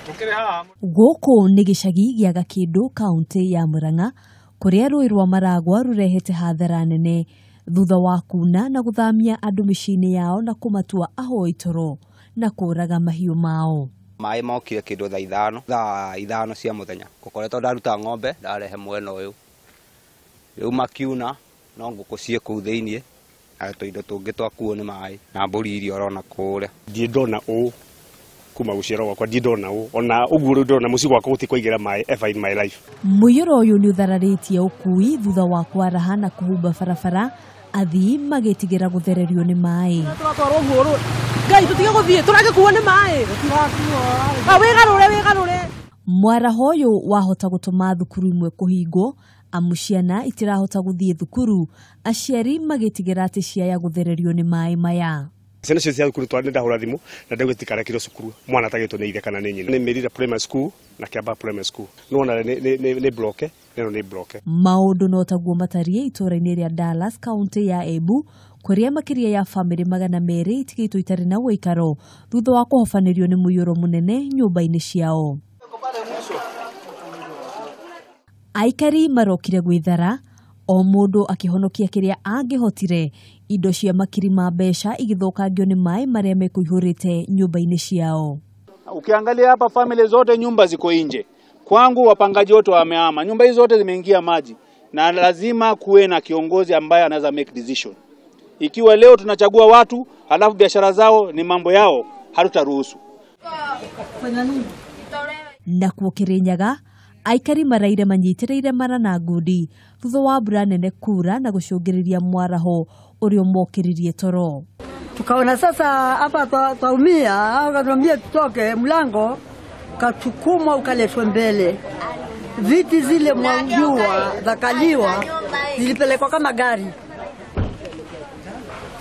Gũkũ nĩ gĩcagi gĩa Gakĩndũ kaũntĩ ya Murang'a kũrĩa rũĩ rwa Maragwa rũrehete hathara nene thutha wa kuna na gũthamia andũ mĩciĩ-inĩ yao na kũmatua ahoi toro na kũraga mahiũ mao. Maĩ mokire kĩndũ thaa ithano cia mũthenya, gũkoretwo ndaruta ng'ombe ndarehe mwena ũyũ, rĩu makiuna no ngũkũ ciĩ kũu thĩiniĩ na tũindo tũngĩ twakuo nĩ maĩ na mbũri iria ũrona kũrĩa. Ndirĩ ndona ũũ kuma gũciarwo gwakwa, ndirĩ ndona ũũ ona ũguo. Rĩu ndĩrona mũciĩ gwakwa gũtirĩ kwaingĩra maĩ ever in my life. Mũiyũro ũyũ nĩ ũthararĩtie ũkui thutha wa kwaraha na kũhumba barabara, athii magĩtigĩra gũthererio nĩ maĩ. Tũratwarwo guo ngai tũtige gũthiĩ tũragĩkuo nĩ maĩ, wĩgarũre wĩgarũre. Mwaraho ũyũ wahota gũtũma thukuru imwe kũhingwo amu ciana itirahota gũthiĩ thukuru, aciari magĩtigĩra atĩ ciaya gũthererio nĩ maĩ maya. Ciana cio cia thukuru nĩ ndahũra thimũ na ndauga itikarekirwo cukuru mwana atagĩtwo nĩ ithe kana nĩ nyina. Nĩ Mĩrira Primary School na Kĩambaa Primary School, nĩwona nĩ block ĩno nĩ block. Maũndũ no taguo matariĩ itũũra-inĩ rĩa Dallas kaũntĩ ya Embu kũrĩa makĩria ya bamĩrĩ 200 itigĩtwo itarĩ na ũikaro thutha wa kũhobanĩrio nĩ mũiyũro mũnene nyũmba-inĩ ciao. Aikari marokire gwĩthara, o mũndũ akĩhonokia kĩrĩa angĩhotire, indo cia makiri ma mbeca igĩthũkangio nĩ maĩ marĩa mekũihũrĩte nyũmba-inĩ ciao. Ukiangalia hapa family zote nyumba ziko nje. Kwangu wapangaji wote wamehama. Nyumba hizi zote zimeingia maji na lazima kuwe na kiongozi ambaye anaweza make decision. Ikiwa leo tunachagua watu halafu biashara zao ni mambo yao, hatutaruhusu. Nakuo Kirinyaga aikari maraire manyitĩrĩire mara na ngundi thutha wa mbura nene kura na gũcũngĩrĩria mwaraho ũrĩa ũmokĩririe toro. Tukaona sasa hapa twaumia, akatuambia tutoke, mlango kasukumwa ukaletwa mbele. Viti zile mwaujua zakaliwa zilipelekwa kama gari,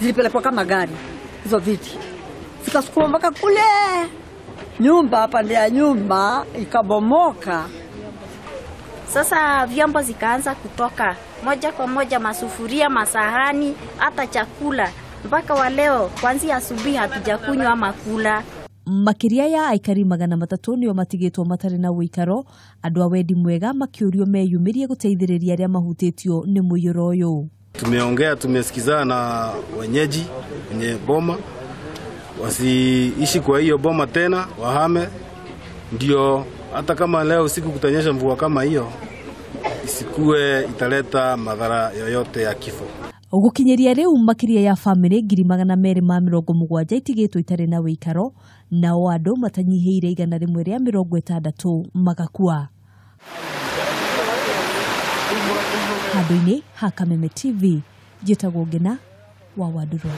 zilipelekwa kama gari hizo viti zikasukumwa mpaka kule nyumba, pande ya nyumba ikabomoka. Sasa vyombo zikaanza kutoka moja kwa moja, masufuria, masahani, hata chakula. Mpaka wa leo kuanzia asubuhi hatujakunywa ama kula. Makĩria ya aikari 300 nĩo matigĩtwo matarĩ na ũikaro, andũ a wendi mwega makĩũrio meyumĩrie gũteithĩrĩria arĩa mahutĩtio nĩ mũiyũro ũyũ. Tumeongea, tumesikizana na wenyeji wenye boma wasiishi kwa hiyo boma tena, wahame, ndio hata kama leo usiku kutanyesha mvua kama hiyo isikue italeta madhara yoyote ya kifo. Gũkinyĩria rĩu makĩria ya bamĩrĩ 270,000 itigĩtwo itarĩ na ũikaro, nao andũ matanyihĩire 160 magakua. Handũ-inĩ ha Kameme TV, njĩtagwo Ngina wa Wandũrũ.